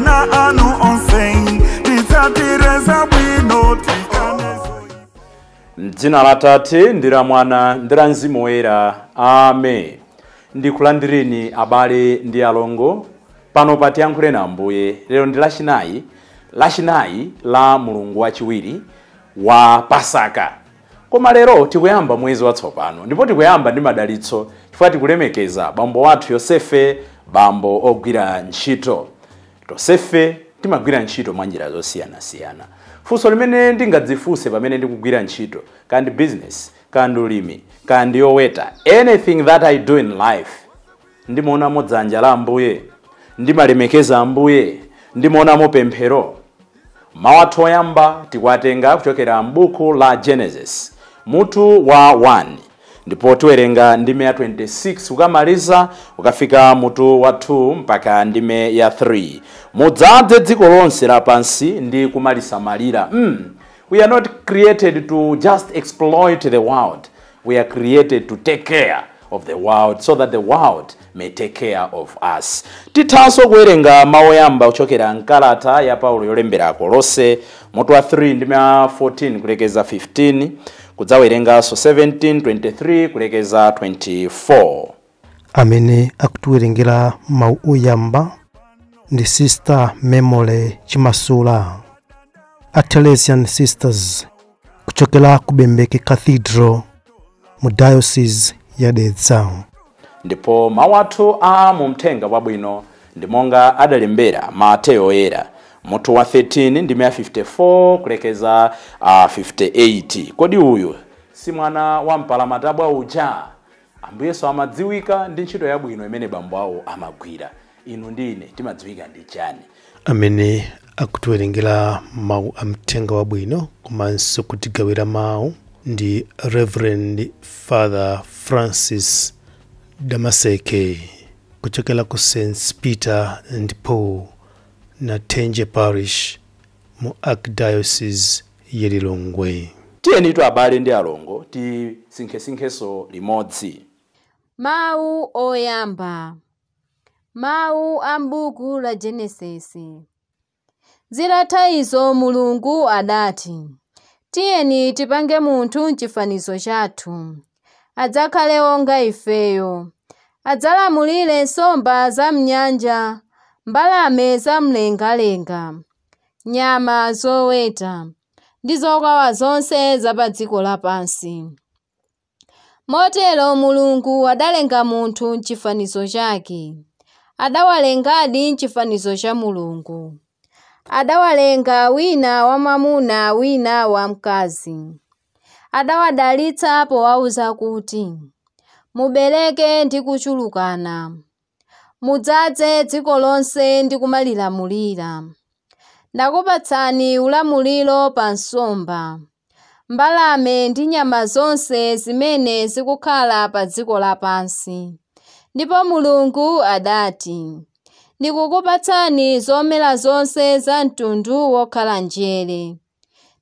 Ana anu onse titsatire zabwino tikanezo. Mdzina la Tate ndi la Mwana ndi la Mzimu Woyera. Amen. Ndikulandireni abale ndi alongo pano pa Tiyankhule na Ambuye. Lero ndi lachinayi, lachinayi la mulungu wachiwiri wa Pasaka. Koma lero tikuyamba mwezi watsopano, ndipo tikuyamba ndi madalitso chifukwa tikulemekeza bambo wathu Yosefe, bambo ogwira ntchito. Yosefe timagwira ntchito mwa njira zosiyanasiyana. Funso limene ndingadzifunse pamene ndikugwira ntchito, kandi business, kandi ulimi, kandi yoweta, anything that I do in life, ndimaonamo dzanja la Ambuye, ndimalemekeza Ambuye, ndimaonamo pemphero. Mawu athu oyamba tikuwatenga kuchokera m'buku la Genesis mutu wa 1, ndipo tiwerenga ndime ya 26 ukamaliza ukafika mutu wa 2 mpaka ndime ya 3. Mudzadze dziko lonse lapansi ndi kumalisamalira. We are not created to just exploit the world. We are created to take care of the world so that the world may take care of us. Tithanso kuwerenga mawu oyamba kuchokera mkalata ya Paulo yolembera Akolose mutu wa 3 ndime ya 14 kulekeza 15, kudzawerenganso 17, 23 kulekeza 24. Amene akutiwerengera mawu oyamba ndi Sister Memole Chimasula a Theresian Sisters kuchokera ku Bembeke Cathedral mu Diocese ya Dedza. Ndipo mawu athu a mu mthenga wabwino ndi monga adalembera Mateyo Oyera mutu wa 13 ndime ya 54 kulekeza 58. Kodi uyu si mwana wa mpalamatabwa uja? Ambuye Yesu amadziwika ndi ntchito yabwino imene bambo awo amagwira. Inu ndi ine timadziwika ndi chani? Amene akutiwerengera mawu a mthenga wabwino komanso kutigawira mawu ndi Reverend Father Francis Damaseke kuchokera ku St. Peter and Paul na Tenje Parish mu Archdiocese ya Lilongwe. Tiyenitu abale ndi alongo tisinkhesinkheso limodzi. Mawu oyamba. Mawu a m'buku la Genesisi. Zitatha izo Mulungu adati, tiyeni tipange munthu m'chifanizo chathu, adzakhale wonga ifeyo, adzalamulire nsomba za mnyanja, mbalame za mlengalenga, nyama zoweta, ndi zokwawa zonse za pa dziko lapansi. Motero Mulungu adalenga munthu m'chifanizo chake, adawalengadi m'chifanizo cha Mulungu. Adawalenga wina wamwamuna wina wamkazi. Adawadalitsa powawuza kuti, mubereke ndi kuchulukana, mudzadze dziko lonse ndi kumalilamulira. Ndakupatsani ulamuliro pa nsomba, mbalame ndi nyama zonse zimene zikukhala pa dziko lapansi. Ndipo Mulungu adati, ndikukupatsani zomera zonse za mtundu wokhala njere,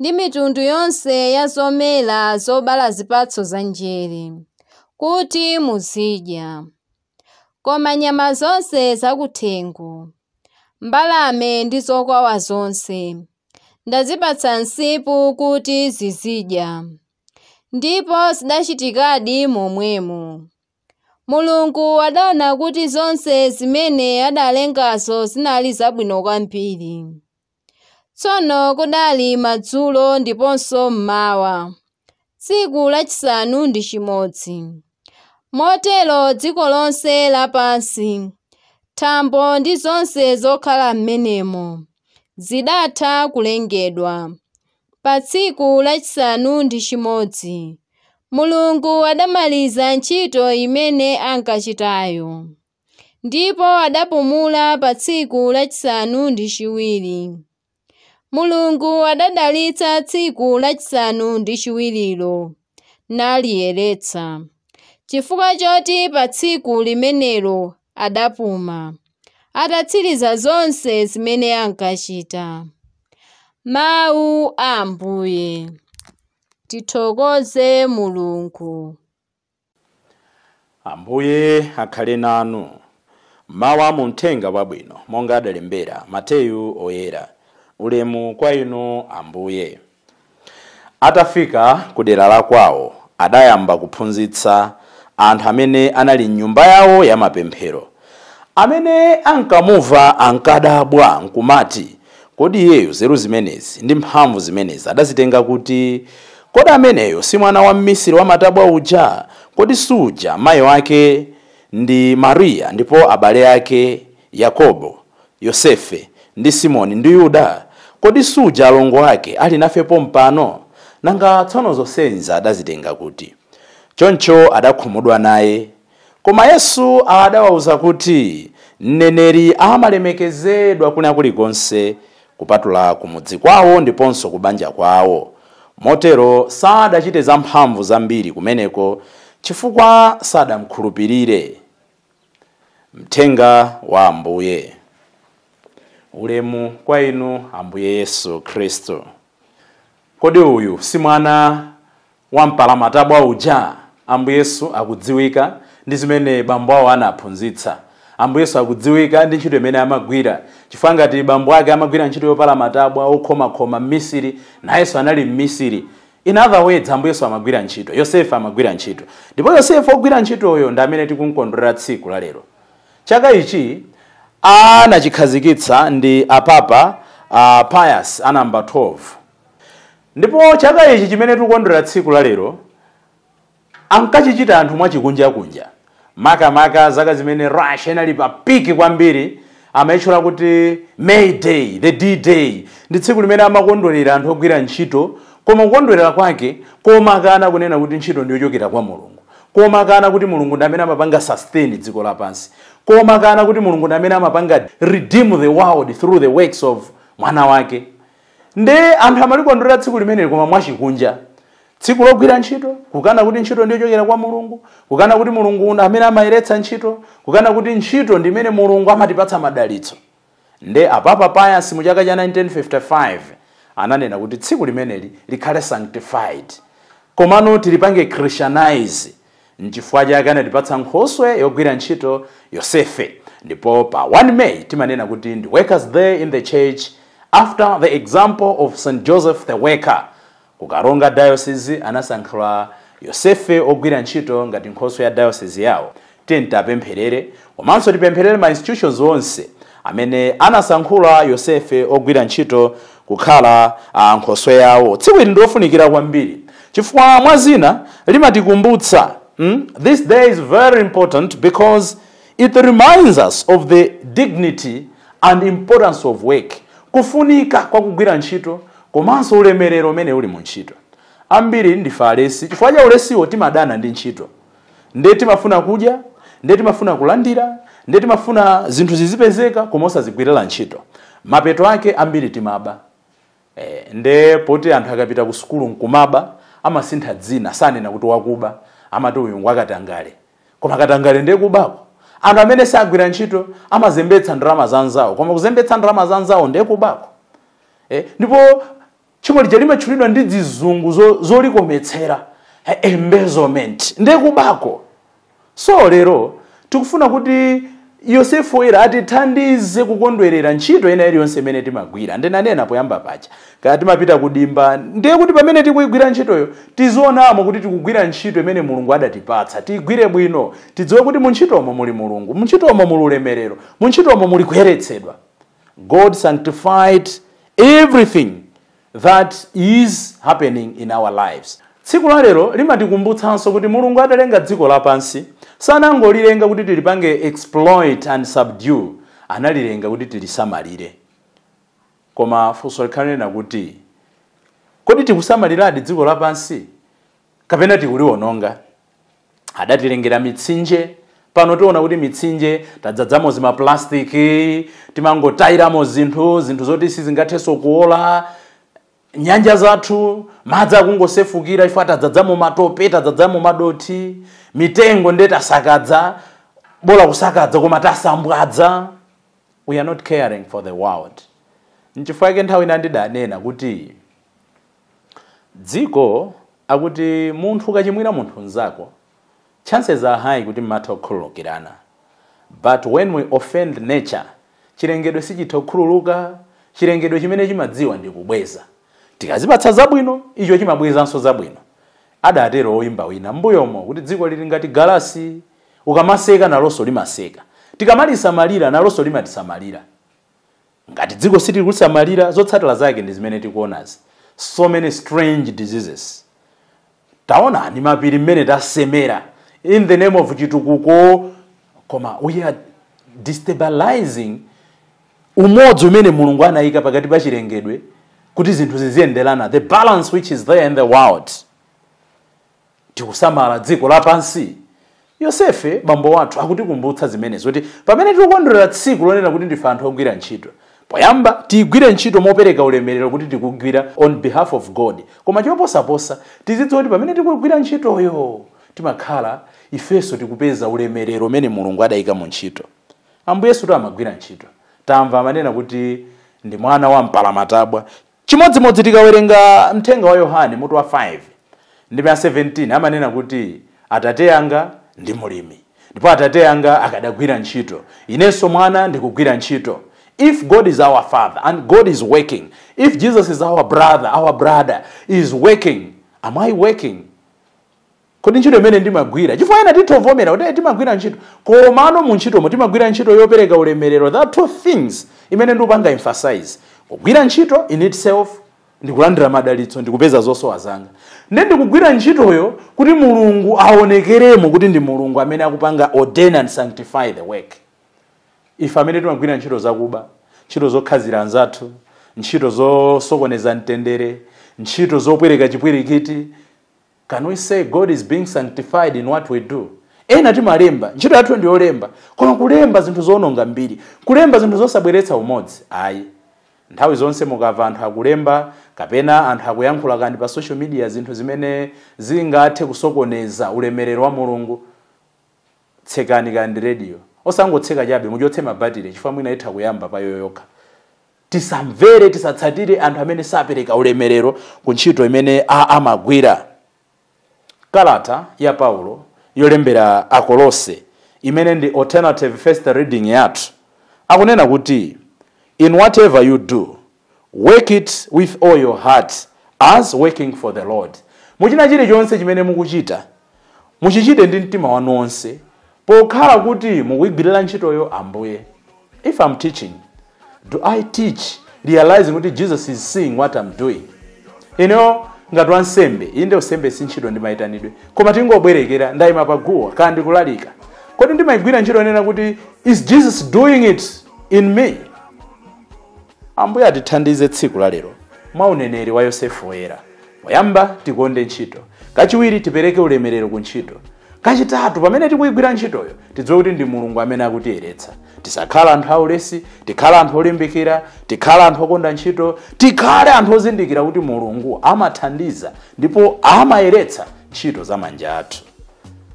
ndi mitundu yonse ya zomera zobala zipatso za njere, kuti muzidya. Koma nyama zonse zakuthengo, mbalame ndi zokwawa zonse, ndazipatsa msipu kuti zizidya. Ndipo zidachitikadi momwemo. Mulungu adaona kuti zonse zimene adalengazo zinali zabwino kwambiri. Tsono kudali madzulo ndiponso mmawa, tsiku lachisanu ndi chimodzi. Motero dziko lonse lapansi, thambo ndi zonse zokhala m'menemo, zidatha kulengedwa. Pa tsiku lachisanu ndi chimodzi, Mulungu adamaliza ntchito imene ankachitayo, ndipo adapumula pa tsiku lachisanu ndi chiwiri. Mulungu adadalitsa tsiku lachisanu ndi chiwirilo naliyeretsa, chifukwa choti pa tsiku limenelo adapuma, atatsiriza zonse zimene ankachita. Mawu a Ambuye. Tithokoze Mulungu. Ambuye akhale nanu. Mawu mu mthenga wabwino monga adalembera Mateyu oyera. Ulemu kwa inu Ambuye. Atafika ku dera la kwawo, adayamba kuphunzitsa anthu amene anali m'nyumba yawo ya mapemphero. Amene ankamumva ankadabwa nkumati, kodi iyeyo nzeru zimenezi ndi mphamvu zimenezi adazitenga kuti? Kodi ameneyo si mwana wa mmisiri wamatabwa uja? Kodi suja mayi wake ndi Mariya, ndipo abale ake Yakobo, Yosefe ndi Simoni ndi Yuda? Kodi suja alongo ake ali nafe pompano? Nanga tsono zonsezi adazitenga kuti? Choncho adakhumudwa naye. Koma Yesu adawawuza kuti mneneri amalemekezedwa kuna kulikonse kupatula kumudzi kwawo ndiponso kubanja kwawo. Motero sadachite zamphamvu zambiri kumeneko chifukwa sadamkhulupirire. Mthenga wa Ambuye. Ulemu kwa inu Ambuye Yesu Khristu. Kodi uyu si mwana wa mpalamatabwa uja? Ambuye Yesu akudziwika ndi zimene bambo awo anaphunzitsa. Ambuye Yesu akudziwika ndi ntchito imene amagwira, chifukwa ngati bambo ake amagwira ntchito yopala matabwa okhomakhoma mmisiri, nayenso anali mmisiri. In other words, Ambuye Yesu amagwira ntchito, Yosefe amagwira ntchito, ndipo Yosefe ogwira ntchitoyo ndi amene tikumkondwerera tsiku la lero. Chaka ichi anachikhazikitsa ndi apapa Pius anamba 12. Ndipo chaka ichi chimene tikukondwerera tsiku la lero ankachichita anthu mwachikunjakunja, makamaka zaka zimene Russia inali pa peak kwambiri. Amayitchula kuti May Day, the D Day, ndi tsiku limene amakondwerera anthu ogwira ntchito. Koma kukondwerera kwake komakana kunena kuti ntchito ndiyochokera kwa Mulungu, komakana kuti Mulungu ndi amene amapanga sustain dziko lapansi, komakana kuti Mulungu ndi amene amapanga redeem the world through the works of mwana wake. Nde anthu amalikondwerera tsiku limeneli koma mwachikunja, tsiku logwira ntchito, kukana kuti ntchito ndiyochokera kwa Mulungu, kukana kuti Mulungu amene amayeretsa ntchito, kukana kuti ntchito ndi imene Mulungu amatipatsa madalitso. Nde apapa Pius mu chaka cha 1955 ananena kuti tsiku limeneli likhale sanctified, komano tilipange christianize. Nchifukwa chake anatipatsa nkhoswe yogwira ntchito Yosefe. Ndipo pa 1 May timanena kuti ndi Workers Day in the Church, after the example of St Joseph the Worker. Kukaronga Diocese anasankhula Yosefe ogwira ntchito ngati nkhoswe ya diocese yawo. Tiye tapempherere, komanso tipempherere ma institutions onse amene anasankhula Yosefe ogwira ntchito kukhala nkhoswe yawo. Tsiku ili ndiofunikira kwambiri chifukwa mwa zina limatikumbutsa, This day is very important because it reminds us of the dignity and importance of work, kufunika kwa kugwira ntchito komanso ulemerero umene uli mu ntchito. Ambiri ndife alesi. Chifukwa cha ulesiwo timadana ndi ntchito. Ndiye timafuna kudya, ndiye timafuna kulandira, ndiye timafuna zinthu zizipezeka koma osazigwirira ntchito. Mapeto ake ambiri timaba. Nde poti anthu akapita ku sukulu nkumaba amasintha dzina, sanena kuti wakuba, amati uyu ngwakatangale, koma katangale ndiye kubako. Anthu amene sagwira ntchito amazembetsa ndalama za anzawo, koma kuzembetsa ndalama za anzawo ndiye kubako. Ndipo tchimo lija limatchulidwa ndi zizungu zolikometsera, embezzlement, ndiye kubako. So lero tikufuna kuti Yosefu Woyera atithandize kukondwerera ntchito ina iliyonse imene timagwira. Ndinanena poyamba paja, kaya timapita kudimba, ndiye kuti pamene tikuyigwira ntchitoyo tizionamo kuti tikugwira ntchito imene Mulungu adatipatsa, tiyigwire bwino, tidziwe kuti mu ntchitomo muli Mulungu, mu ntchitomo muli ulemerero, mu ntchitomo muli kuyeretsedwa. God sanctified everything that is happening in our lives. Tsiku la lero limatikumbutsanso kuti Mulungu adalenga dziko lapansi, sanangolilenga kuti tilipange exploit and subdue, analilenga kuti tilisamalire. Koma funso likhanena kuti, kodi tikusamaliradi dziko lapansi kapena tikuliwononga? Adatilengera mitsinje. Pano tiona kuti mitsinje tadzadzamo zimaplastiki, timangotayiramo zinthu zoti sizingathenso kuola. Nyanja zathu madzi akungosefukira, ife tadzadzamo matope, tadzadzamo madoti. Mitengo nde tasakadza, bola kusakadza koma tasambwadza. We are not caring for the world. Nchifukwa chake nthawi ina ndidanena kuti dziko akuti munthu ukachimwira munthu mnzako, chances are high kuti mmatha kukhululukirana. But when we offend nature, chilengedwe sichitha kukhululuka. Chilengedwe chimene chimadziwa ndi kubweza. Tikazipatsa zabwino, icho chimabwezanso zabwino. Adatero oyimba wina m'mbuyomo kuti dziko lili ngati galasi, ukamaseka nalonso limaseka, tikamalisamalira nalonso limatisamalira. Ngati dziko silikulisamalira, zotsatira zake ndi zimene tikuonazi. So many strange diseases. Taonani mapiri mmene tasemera in the name of chitukuko, koma we are destabilizing umodzi umene Mulungu anayika pakati pa chilengedwe kuti zinthu ziziyenderana, the balance which is there in the world. Tikusamala dziko lapansi. Yosefe bambo wathu akutikumbutsa zimenezo, kuti pamene tikukondwerera tsiku lonena kuti ndife anthu ogwira ntchito, poyamba tiyigwire ntchito mopereka ulemerero kuti tikugwira on behalf of God, koma choposaposa tizidziwa kuti pamene tikugwira ntchitoyo timakhala ifenso tikupeza ulemerero umene Mulungu adayika mu ntchito. Ambuye Yesu amagwira ntchito. Tamva amanena kuti ndi mwana wa mpalamatabwa. Chimodzimodzi tikawerenga mthenga wa Yohane mutu wa 5 ndi 17, amanena kuti atate anga ndi mulimi, ndipo atate anga akadagwira ntchito, inenso mwana ndikugwira ntchito. If God is our father and God is working, if Jesus is our brother, our brother is working, am I working? Kodi ntchito imene ndimagwira, chifukwa ena titovomera kuti timagwira ntchito, komano mu ntchitomo timagwira ntchito yopereka ulemerero? There are two things imene ndikupanga emphasize: kugwira ntchito in itself ndikulandira madalitso, ndikupeza zosowa zanga, ndi ndikugwira ntchitoyo kuti Mulungu aonekeremo kuti ndi Mulungu amene akupanga ordain and sanctify the work. Ife amene timagwira ntchito zakuba, ntchito zokhazira anzathu, ntchito zosokoneza mtendere, ntchito zopwereka chipwirikiti, can we say God is being sanctified in what we do? Ena timalemba, ntchito yathu ndi yolemba, koma kulemba zinthu zoononga mbiri, kulemba zinthu zosabweretsa umodzi, ayi. Nthawi zonse mukamva anthu akulemba kapena anthu akuyankhula kandi pa social media zinthu zimene zingathe kusokoneza ulemerero wa Mulungu, tsekani kandi radio, osangotseka chabe, muchotse mabatire, chifukwa mwina itha kuyamba pa yoyokha. Tisamvere, tisatsatire anthu amene sapereka ulemerero ku ntchito imene amagwira. Kalata ya Paulo yolembera Akolose, imene ndi alternative first reading yathu, akunena kuti in whatever you do, work it with all your heart as working for the Lord. Muchina chilichonse chimene mukuchita, muchichite ndi mtima wanu wonse, pokhala kuti mukuyigwirira ntchitoyo Ambuye. If I'm teaching, do I teach realizing kuti Jesus is seeing what I'm doing? Ineyo ngati wansembe, inde usembe si ntchito, ndimayitanidwe, koma tingobwerekera, ndayima paguwa kandi ndikulalika, kodi ndimayigwira ntchito nena kuti is Jesus doing it in me? Ambuye atithandize tsiku la lero mwa uneneri wa Yosefu Woyera. Poyamba tikonde ntchito, kachiwiri tipereke ulemerero ku ntchito, kachitatu pamene tikuyigwira ntchitoyo tidziwe kuti ndi Mulungu amene akutiyeretsa. Tisakhala anthu aulesi, tikhale anthu olimbikira, tikhale anthu okonda ntchito, tikhale anthu ozindikira kuti Mulungu amathandiza ndipo amayeretsa ntchito za manja athu.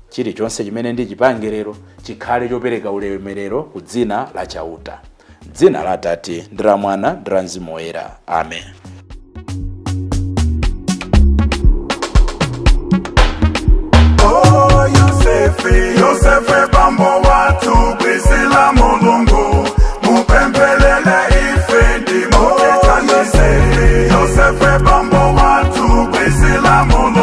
Chilichonse chimene ndichipange lero chikhale chopereka ulemerero ku dzina la Chauta. Dzina la Atate ndi la Mwana ndi la Mzimu Woyera. Amen. Oh Yosefe, Yosefe bambo wathu, bwisila Mulungu, mupempelele ife ndimutithandise. Yosefe bambo wathu, bwisila Mulungu.